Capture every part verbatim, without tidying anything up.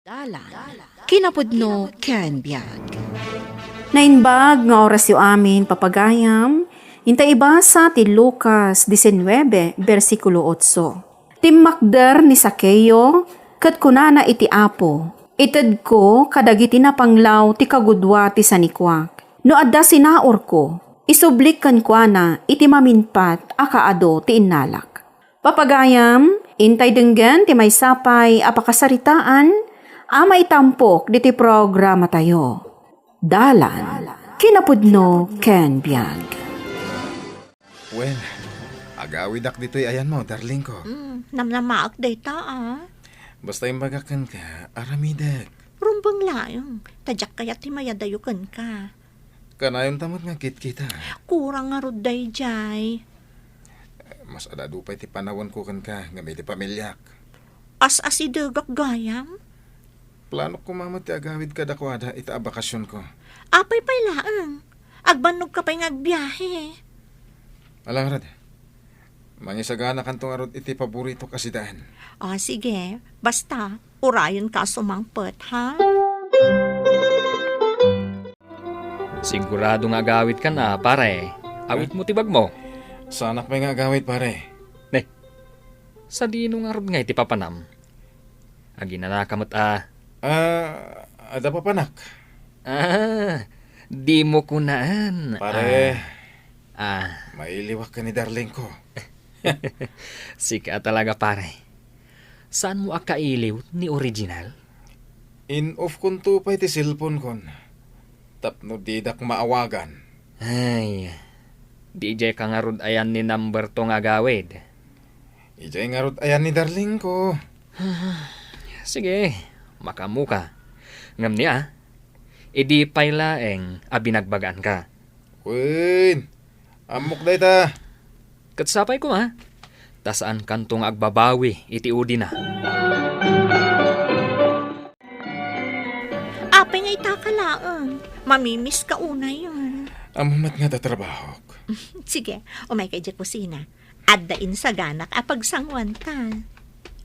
Dalan, kinapudno ken biag. Naimbag nga orasyo amin, papagayam, inta ibasa ti Lucas disinnuebe, bersikulo otso. Timmakder ni Zaqueo, ket kunana iti Apo, "Itedko kadagiti napanglaw ti kagudua ti sanikuak. No adda sinaurko, isublik kenkuana iti mamingpat a kaadu ti innalak." Papagayam, intay denggen ti maysa pay a pakasaritaan a maitampok diti programatayo. Dalan, kinapudno ken biag. Wen, agawidak ditoy ayanmo, darling ko. Mm, namnamaak dayta, ah. Basta imbagak kenka, aramidek. Rumbeng laeng, ta diak kayat ti mayadayo kenka. Kanayon ta met nga kitkita. Kurang ngarud daydiay. Mas ad-adu pay ti panawanko kenka ngem iti pamiliak. As-asidegak gayam. Planok koma met ti agawid kadakuada ita a bakasionko. Apay pay laeng? Agbannogka pay nga agbiahe. Ala ngarud. Mangisaganakanto ngarud iti paboritok a sidaen. Ah, sige. Basta, urayenka a sumangpet, ha? Sigurado nga agawidkan a, pare. Awitmo ti bagmo. Saanak pay nga agawid, pare. Ne, sadino ngarud nga iti papanam? Aginanaka met a. Ah, adda papanak. Ah, dimo kunaan. Pare. Ah. Ah. Mailiwak ken ni darling ko. Sika talaga, pare. Saanmo a kailiw ni original? In-off konto pay ti cellphone kon tapno didak maawagan. Ay, di idiay ka ngarud ayan ni number two nga agawid. Idiay ngarud ayan ni darling ko. Sige, makaammoka. Ngem nia, idi pay laeng a binagbagaanka. Wen, ammok dayta. Ket sapay koma, ta saankanto nga agbabawi iti udina. Apay nga itaka laeng? Mamimiss ka unayen. Ammo met nga tatrabahok. Sige, umayka idiay kusina. Adda insaganak a pagsanguanta.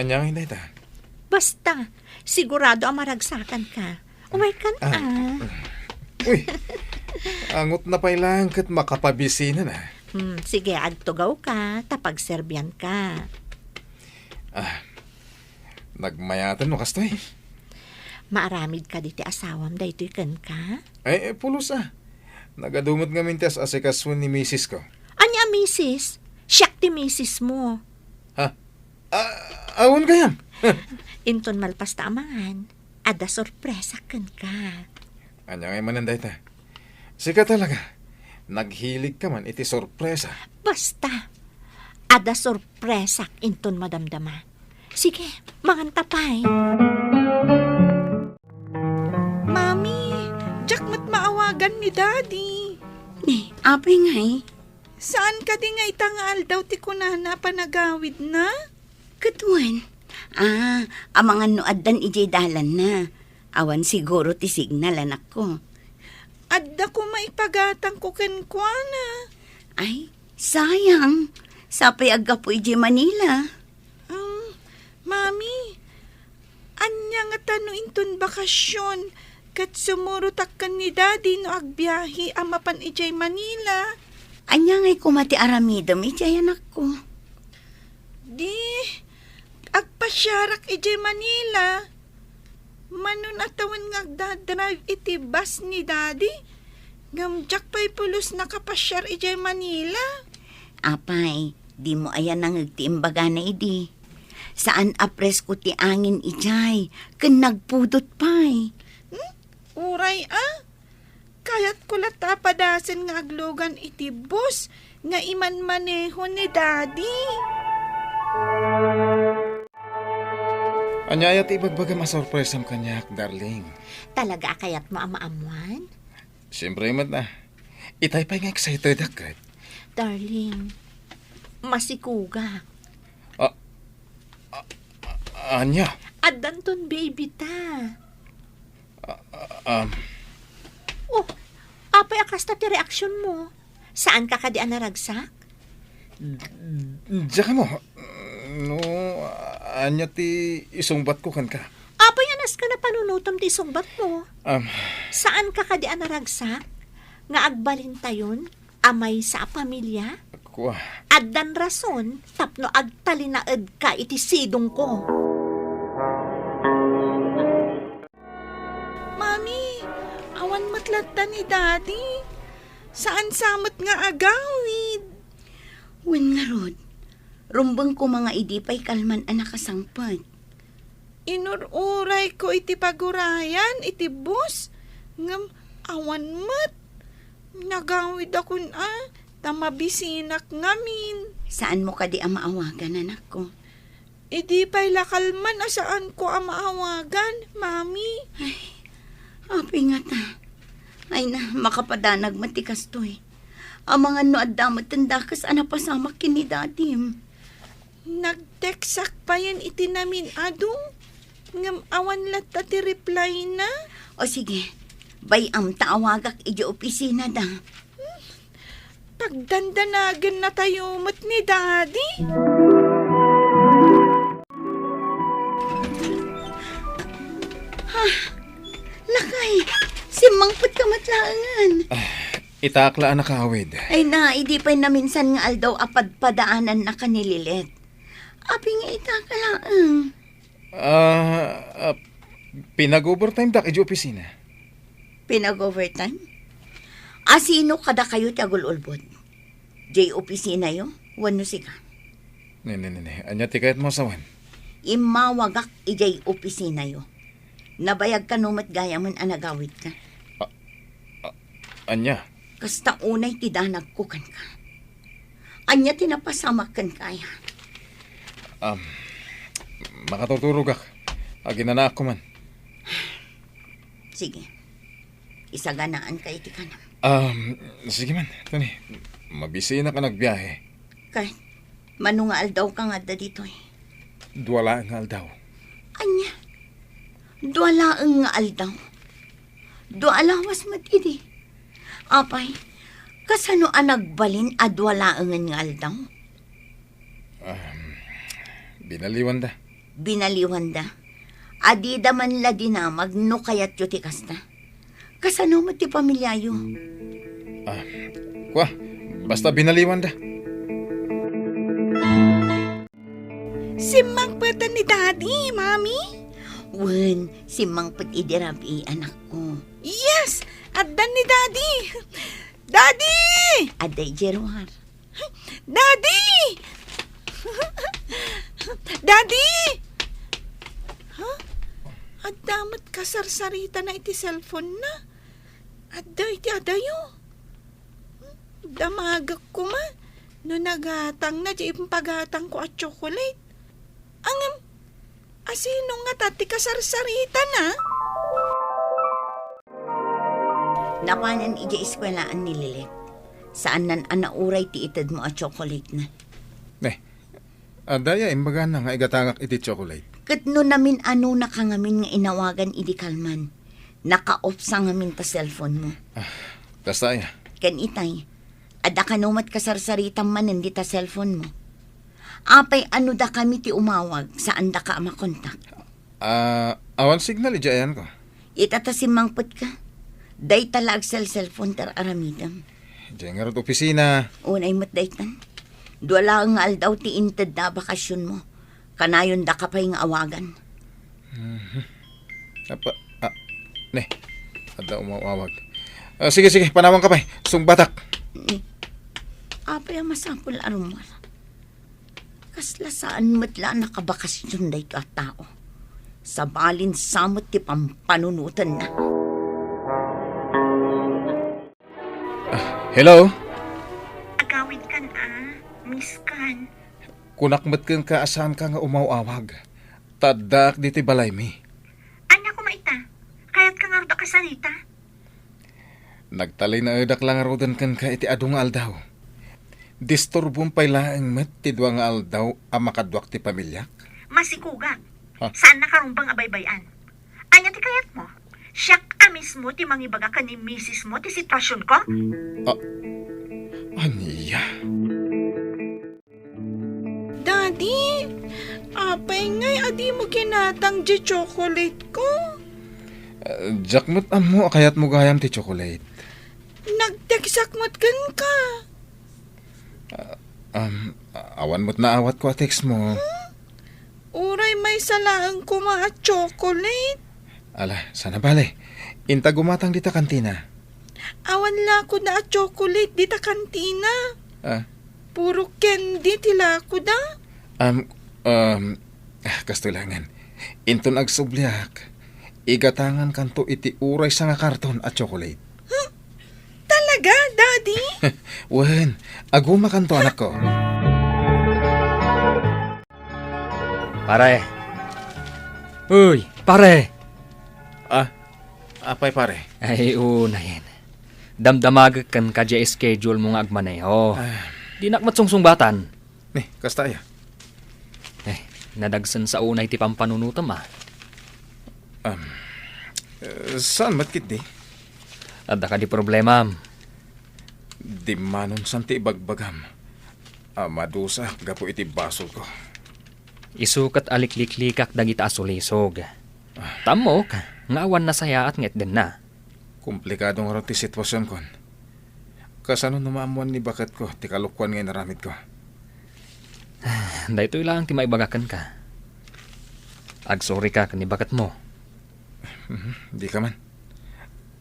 Ania ngay dayta? Basta, sigurado a maragsakanka. Umaykan, ah. Ah. Uy, angotna pay laeng ket makapabisina na. Hmm, sige, agtugawka, ta pagserbianka. Ah, nagmayaten no kastoy? Maaramidka diti asawam daytoy kenka? Ay, eh, pulos a. Nagadu met ngamin ti as-asikaso ni misis ko. Ania a misis? Siak ti misis mo. Ha? Ah, awan gayam. Inton malpas ta amangan, adda sorpresa kenka. Ania ngay manen dayta? Sika talaga, naghilig ka man iti sorpresa. Basta, adda sorpresak inton madamdama. Sige, manganta pay. Mami, diak met maawagan ni Daddy. Eh, apay ngay? Saan kadi nga ita nga aldaw ti kunana a panagawidna? Ket wen, ah, amangan no addan idiay dalanna. Awan siguro ti signal, anakko. Adda koma ipagatangko kenkuana. Ay, sayang. Sapay aggapu idiay Manila. Um, Mami, ania ngata no inton bakasion, ket sumurotak ken ni Daddy no agbiahe a mapan idiay Manila? Ania ngay koma ti aramidem idiay, anakko? Di, agpasiarak idiay Manila. Manon a tawen nga agdadrive iti bus ni Daddy, ngem diak pay pulos nakapasiar idiay Manila. Apay, dimo aya nangeg ti imbagana idi? Saan a presko ti angin idiay, ken nagpudot pay. Hmm? Uray a? Kayatko latta a padasen nga aglugan iti bus nga imanmaneho ni Daddy. Ania aya ti ibagbagam a sorpresam kaniak, darling? Talaga a kayatmo a maammuan? Siempre met na. Itay pay nga excitedak ket. Darling, masikugak. Ah, ah, ah, ania? Addanton baby ta. Ah, ah, um. Oh, apay a kasta ti reaksionmo? Saanka kadi a naragsak? Diak ammo. No, ania ti isungbatko kenka? Apay nga Ken napanunotem ti isungbatmo. Um, Saanka kadi a naragsak nga agbalintayon a maysa a pamilia? Kua. Addan rason tapno agtalinaedka iti sidongko. Mami, awan met latta ni Daddy. Saan sa met nga agawid? Wen ngarud, rumbeng koma nga idi pay kalman a nakasangpet. Inur-urayko iti pagurayan iti bus, ngem awan met. Nagawidakon a, ta mabisinak ngamin. Saanmo kadi a maawagan, anakko? Idi pay la kalman a saanko a maawagan, Mami. Ay, apay ngata. Ay na, makapadanag met ti kastoy. Amangan no adda met ti dakes a napasamak ken ni Dadim. Nag-textak payen iti namin-adu, ngem awan latta ti reply na. O sige, bay-am ta awagak idiay opisina da. Pagdandanagennatayo met ni Daddy. Ha? Lakay, simmangpetka met laengen. Ah, itak la a nakaawid. Ay na, idi pay naminsan nga aldaw a padpadaanannaka ni Lilet. Apay nga itak laeng? Ah, ah, pinag-overtimedak idiay opisina. Pinag-overtime? A sino kadakayo ti agul-ulbod? Diay opisinayo wenno sika? Ne, ne, ne, ne. Ania ti kayatmo a sawen? Immawagak idiay opisinayo. Nabayag kano met gayamen a nagawidka? Ah, ah, ania? Kasta unay ti danagko kenka. Ania ti napasamak kenka aya? Um, makaturturogak. Aginanaak koma. Sige. Isaganaanka iti kanam. Um, sige man, Tony. Mabisinak a nagbiahe. Ket, mano nga aldawka nga adda ditoy? Dua laeng nga aldaw. Ania? Dua laeng nga aldaw? Dua a lawas met idi. Apay, kasano a nagbalin a dua laengen nga aldaw? Um, binaliwanda. Binaliwanda. A dida man la dinamag no kayatyo ti kasta. Kasano met ti pamiliayo? Ah, kua, basta binaliwanda. Simmangpet ni Daddy, Mami? Wen, simmangpet idi rabii, anakko. Yes! Addan ni Daddy! Daddy! Adda idiay ruar. Daddy! Daddy! Ha? Adda met kasarsaritana iti cellphone na. Adda iti adayo. Damagek koma no nagatangna ti impagatangko a chocolate. Ngem, asino ngata ti kasarsaritana? Napanen idiay eskuelaan ni Lilet. Saannan a nauray ti itedmo a chocolate na. Ne, adda aya imbagana nga igatangak iti chocolate? Ket no namin-anonaka ngamin nga inawagan idi kalman, nakaupsa ngamin ta cellphone mo. Ah, kasta aya? Ken itay, adda kano met kasarsaritam manen dita cellphone mo. Apay a no dakami ti umawag, saandaka a makontak? Ah, awan signal idiay ayanko. Ita ta simmangpetka. Dayta la agselselpon ti ar-aramidem. Diay ngarud opisina. Unay met daytan. Dua laeng nga aldaw ti intedda a bakasionmo. Kanayondaka pay nga awagan. Mhm. Apa, ah, ne, adda umawawag. Ah, sige, sige, panawanka pay. Sungbatak. Ni, apay a masapul a rummuar? Kasla saan met la a nakabakasion daytoy a tao. Sabalin sa met ti pampanunotenna. Ah, hello? Agawidkan a, miss kan. Kunak met kenka a saanka nga umaw-awag. Ta addaak ditoy balaymi. Ania koma ita? Kayatka ngarud a kasarita? Nagtalinaedak la ngaruden kenka iti adu nga aldaw. Disturbom pay laeng met ti dua nga aldaw a makaduak ti pamiliak. Masikugak. Ha? Saannaka rumbeng a baybay-an. Ania ti kayatmo? Siak a mismo ti mangibaga ken ni misismo ti sitwasionko? Ah, ania? Daddy, Apay ngay a dimo kinatang diay chocolate ko? Ah, diak met ammo a kayatmo gayam ti chocolate. Nagteksak met kenka. Ah, um, awan met naawatko a text mo. Uray maysa laeng koma a chocolate. Ala, saan a bale. Inta gumatang dita kantina. Awan lakoda a chocolate dita kantina. Ah. Puro candy ti lakoda. Um, um, ah, kastoy laengen. Inton agsubliak, igatangankanto iti uray sanga karton a chocolate. Huh? Talaga, Daddy? Wen, agumakanto, anakko. Pare. Uy, pare! Ah, apay, pare? Ay, unayen. Damdamagek kenka diay schedule mo nga agmaneho. Ah. Dinak met sungsungbatan. Ni, kasta aya? Eh, nadagsen sa unay ti pampanunotem, ah. Um, eh, saan met ketdi? Adda kadi problemam? Dimmanon san ti ibagbagam a madusaak gapu iti basolko. Isu ket alikliklikak dagita a sulisog. Ah. Tammok nga awan nasayaat nga itdenna. Komplikado ngarud ti situasionkon. Kasano no maammuan ni baketko ti kalokuan nga inaramidko? Daytoy laeng ti maibaga kenka. Agsorika ken ni baketmo. Mhm, dika man.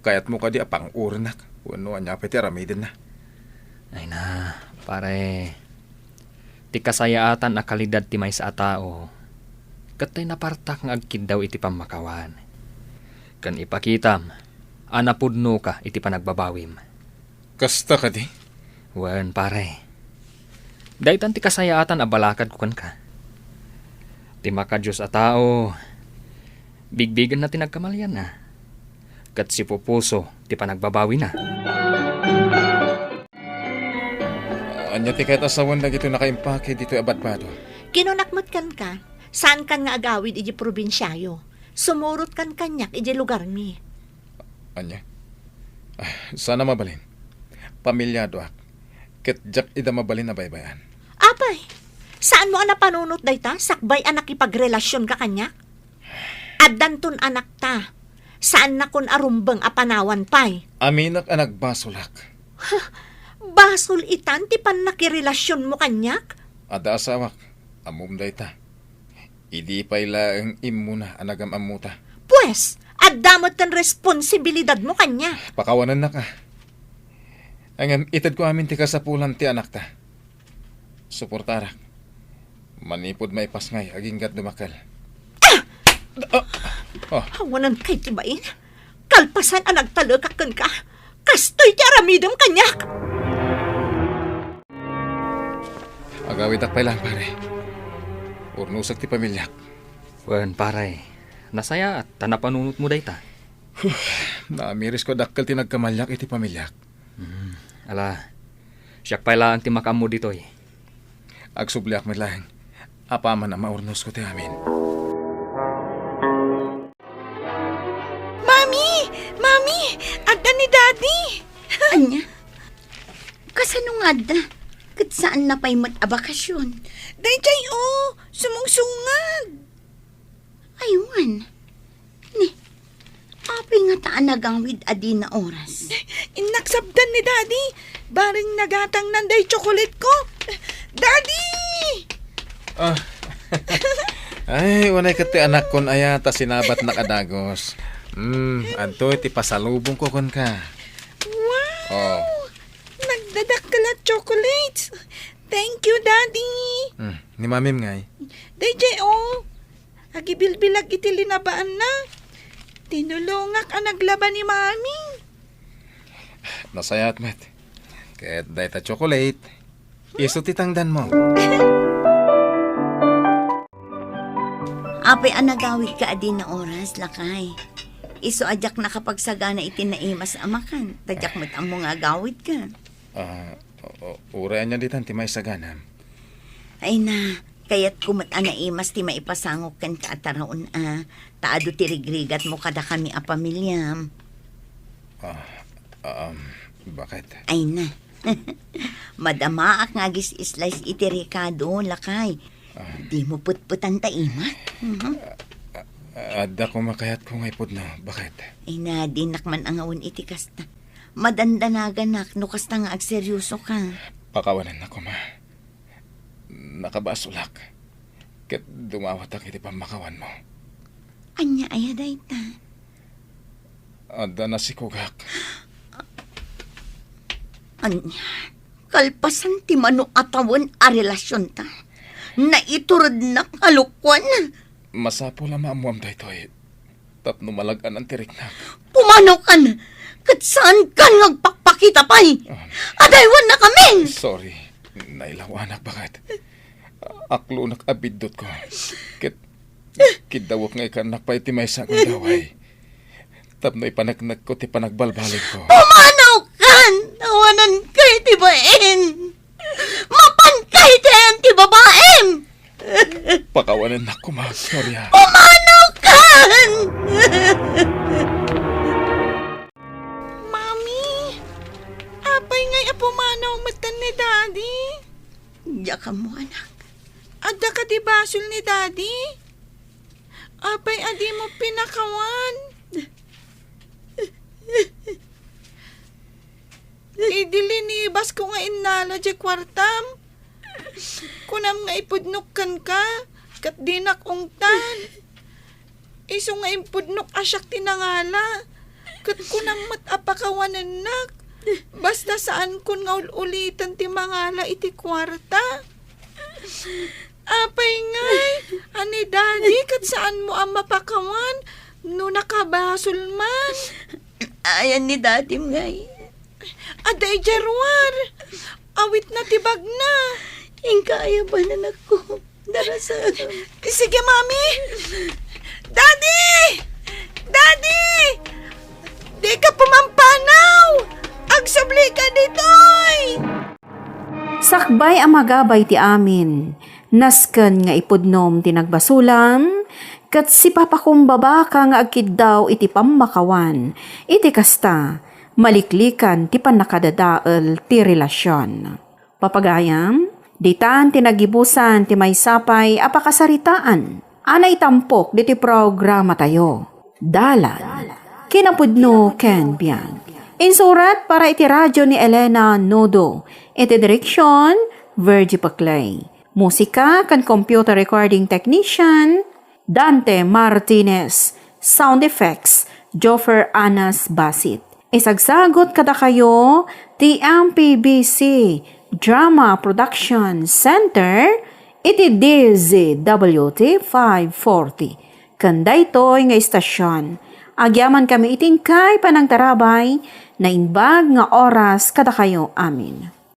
Kayatmo kadi a pang-urinak wenno ania pay ti aramidenna? Ay na, pare. Ti kasayaatan a kalidad ti maysa a tao, ket tay napartak nga agkiddaw iti pammakawan. Ken ipakitam a napudnoka iti panagbabawim. Kasta kadi? Wen, pare. Daytan ti kasayaatan a balakadko kenka. Ti makadios a tao, bigbigenna ti nagkamalianna, ket sipupuso ti panagbabawina. Ania ti kayat a sawen dagitoy nakaimpake ditoy a badbado? Kinunak met kenka, saankan nga agawid idiay probinsiayo. Sumurotkan kaniak idiay lugarmi. Ania? Ah, saan a mabalin. Pamiliadoak, ket diak ida mabalin a baybay-an. Apay, saanmo a napanunot dayta sakbay a nakipagrelasionka kaniak? Addanton anakta. Saannakon a rumbeng a panawan pay. Aminak a nagbasolak. Ha? Basol itan ti pannakirelasionmo kaniak? Adda asawak. Ammom dayta. Idi pay laeng immuna a nagam-ammota. Pues, adda met ti responsibilidadmo kaniak. Pakawanennak a. Ngem itedko amin ti kasapulan ti anakta. Suportarak. Manipud maipasngay agingga't dumakkel. Ah! Ah! Oh. Awanan kay ti bain. Kalpasan a nagtalekak kenka, kastoy ti aramidem kaniak. Agawidak pay laeng, pare. Urnosek ti pamiliak. Wen, pare. Nasayaat ta napanunotmo dayta. Huh, naamirisko a dakkel ti nagkamaliak iti pamiliak. Hmm, ala, siak pay laeng ti makaammo ditoy. Agsubliak met laeng. Apaman a maurnosko ti amin. Mami! Mami! Adda ni Daddy! Ania? Kasano nga adda? Ket saanna pay met a bakasion? Daydiay, o, sumungsungad. Ay, wen. Ni, apay ngata a nagawid a dina oras? Innak sabdan ni Daddy. Bareng nagatangnan day chocolate ko. Daddy! Ah. Ay, unay ket ti anakkon aya ta sinabatnak a dagus. Hmm, adtoy ti pasalubongko kenka. Wow! Oh. Nagdadakkel a chocolates. Thank you, Daddy. Hmm, ni Mamim ngay? Daydiay, o. Agibilbilag iti linabaanna. Tinulongak a naglaba ni Mami. Nasayaat met. Ket dayta chocolate, isu ti tangdanmo. Apay a nagawidka a dina oras, lakay? Isu a diak nakapagsagana iti naimas a makan, ta diak met ammo nga agawidka. Ah, o-, o-, uray ania ditan ti maisaganam? Ay na, kayatko met a naimas ti maipasangok kenka a taraon a, ta adu ti rigrigatmo kadakami a pamiliam. Ah, um, bakit? Ay na. Madamaak nga agis-slice iti rekado, lakay. Dimo petpetan ta imak? Mhm. Adda koma kayatko nga ipudno, baket. Ay na, dinak man angawen iti kasta. Madandanaganak no kasta nga agseryosoka. Pakawanennak koma. Nakabasolak. Ket dumawatak iti pammakawanmo. Ania aya dayta? Adda nasikogak. Ania? Kalpasan ti mano a tawen a relasionta, naiturednak a lokoan. Masapul a maammoam daytoy tapno malag-anan ti riknak. Pumanaw kan! Ket saan kan nga agpakpakita pay! Ah. Adaywannakamin! Sorry. Nailawanak, baket. Aklonak a biddutko. Ket kiddawek nga ikannak pay ti maysa a gundaway tapno ipaneknekko ti panagbalbalinko. Pumanaw kan! Awananka iti bain! Mapanka iti ayan ti babaim! Pakawanennak koma, Gloria. Pumanaw kan! Mami, apay ngay a pumanaw metten ni Daddy? Diak ammo, anak. Adda kadi basol ni Daddy? Apay a dimo pinakawan? Idi linibasko nga innala diay kuartam, kunam nga ipudnok kenka, ket dinak ungtan. Isu nga impudnok a siak ti nangala, ket kunam met a pakawanennak. Basta saankon nga ul-uliten ti mangala iti kuarta. Apay ngay, a ni Daddy, ket saanmo a mapakawan no nakabasol man? Ayan ni Daddy ngay. Adda idiay ruar. Awitna ti bagna. Inka aya bananakko. Darasam. Sige, Mami. Daddy! Daddy! Dika pumampanaw! Agsublika ditoy! Sakbay a magabay ti amin, nasken nga ipudnom ti nagbasolam, ket sipapakumbabaka nga agkiddaw iti pammakawan. Iti kasta, maliklikan ti pannakadadael ti relasion. Papagayam, ditan ti nagibusan ti maysa pay a pakasaritaan a naitampok ditoy programatayo, Dalan, Kinapudno ken Biag. Insurat para iti radio ni Elena Nodo. Iti direksion, Virgie Paclay. Musika ken computer recording technician, Dante Martinez. Sound effects, Joffer Anas Basit. Isagsagut kadakayo ti M P B C Drama Production Center iti D Z W T five forty. Ken daytoy nga istasion, agyamankami iti inkay panangtarabay, naimbag nga oras kadakayo amin.